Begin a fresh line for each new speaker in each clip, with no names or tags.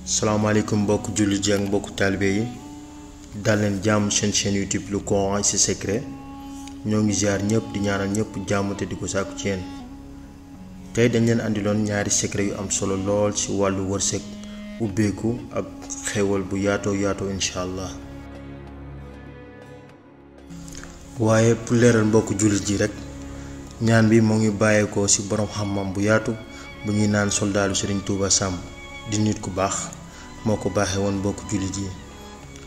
salaamaaleykum mbokk jullit yi ak mbokk taalibe yi dal leen jàmm seen chaîne YouTube le Coran et ses secrets ñoo ngi ziar ñëpp di ñaanal ñëpp jàmm te di ko sàkku ci yéen tey dañ leen andiloon ñaari secret yu am solo lool ci wàllu wërsëg ubbeeku ak xéewal bu yaatoo incha allah. waaye pour leeral mbokk jullit yi rek ñaan bi moo ngi bàyyeekoo ci borom xam-xam bu yaatu bu ñuy naan soldaaru Serigne Touba Samb di nit ku baax moo ko baaxee woon mbokk jullit yi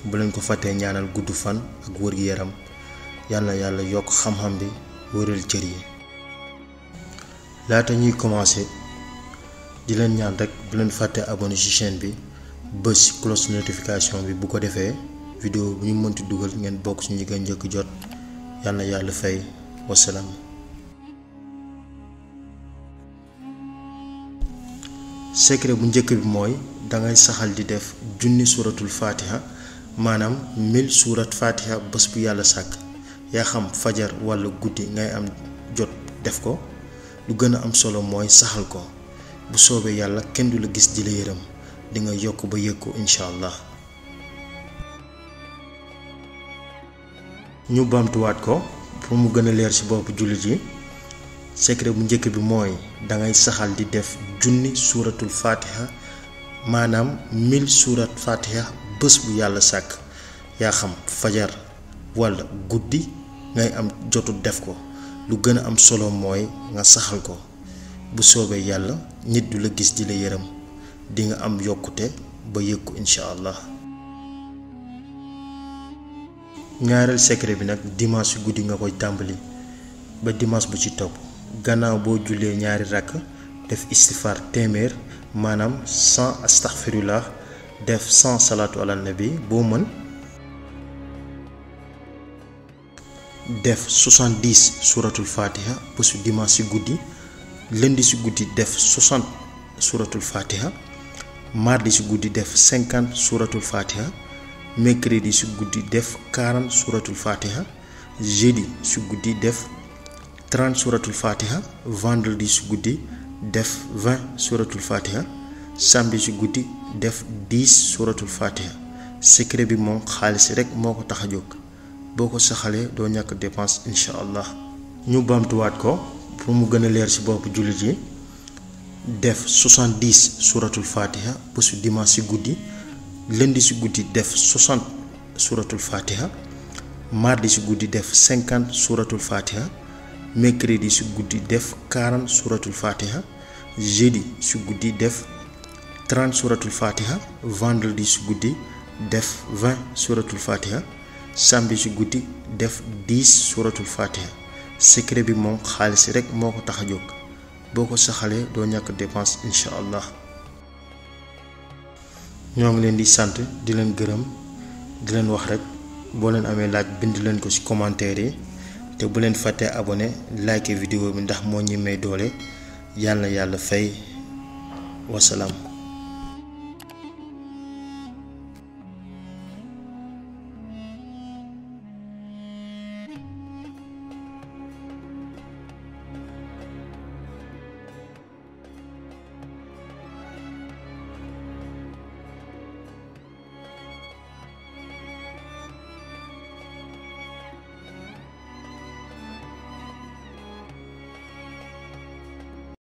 bu leen ko fàttee ñaanal gudd fan ak wër gi yaram yàlla yàlla yokk xam-xam bi wëral cër yi. laata ñuy commencer di leen ñaan rek bu leen fàttee abonné ci chaîne bi bës cloche notification bi bu ko defee vidéo bu ñu mënti dugal ngeen bokk ci ñi gën njëkk jot yàlla yàlla fay wasalaam. secret bu njëkk bi mooy dangay saxal di def junni suuratul fatiha maanaam 1000 suurat fatiha bés bu yàlla sàkk yaa xam fajar walla guddi ngay am jot def ko. lu gën a am solo mooy saxal ko bu soobee yàlla kenn du la gis di la yërëm di nga yokk ba yëg ko incha allah. ñu bamtuwaat ko pour mu gën a leer ci bopp jullit yi. secret bu njëkk bi mooy dangay saxal di def junni suuratul fatiha maanaam 1000 suurat fatiha bés bu yàlla sàkk yaa xam fajar walla guddi ngay am jotu def ko lu gën a am solo mooy nga saxal ko bu soobee yàlla nit du la gis di la yërëm di nga am yokkute ba yëg ko incha allah. ñaareel secret bi nag dimanche guddi nga koy tàmbali ba dimanche bu ci topp. gannaaw boo jullee ñaari rakk def istighfar téeméer maanaam 100 astaghfirullah def 100 salaatu ala nabi boo mën def 70 suratul fatiha bésu dimanche ci guddi lundi ci guddi def 60 suratul fatiha mardi ci guddi def 50 suratul fatiha mercredi ci guddi def 40 suratul fatiha jeudi ci guddi def 30 suratul fatiha vendredi ci guddi def 20 suratul fatiha samedi ci guddi def 10 suratul fatiha. secret bi moom xaalis rek moo ko tax a jóg boo ko saxalee doo ñàkk dépense incha allah. ñu bamtuwaat ko pour mu gën a leer ci bopp jullit yi def 70 suratul fatiha bésu dimanche ci guddi lundi ci guddi def 60 suratul fatiha mardi ci guddi def 50 suratul fatiha mercredi ci guddi def 40 suratul fatiha jeudi ci guddi def 30 suratul fatiha vendredi ci guddi def 20 suratul fatiha samedi ci guddi def 10 suratul fatiha. secret bi moom xaalis rek moo ko tax a jóg boo ko saxalee doo ñàkk dépense incha allah. ñoo ngi leen di sant di leen gërëm di leen wax rek boo leen amee laaj bind leen ko ci commentaire yi te bu leen fàttee abonné like vidéo bi ndax moo ñi may doole yàlla fay wasalaam.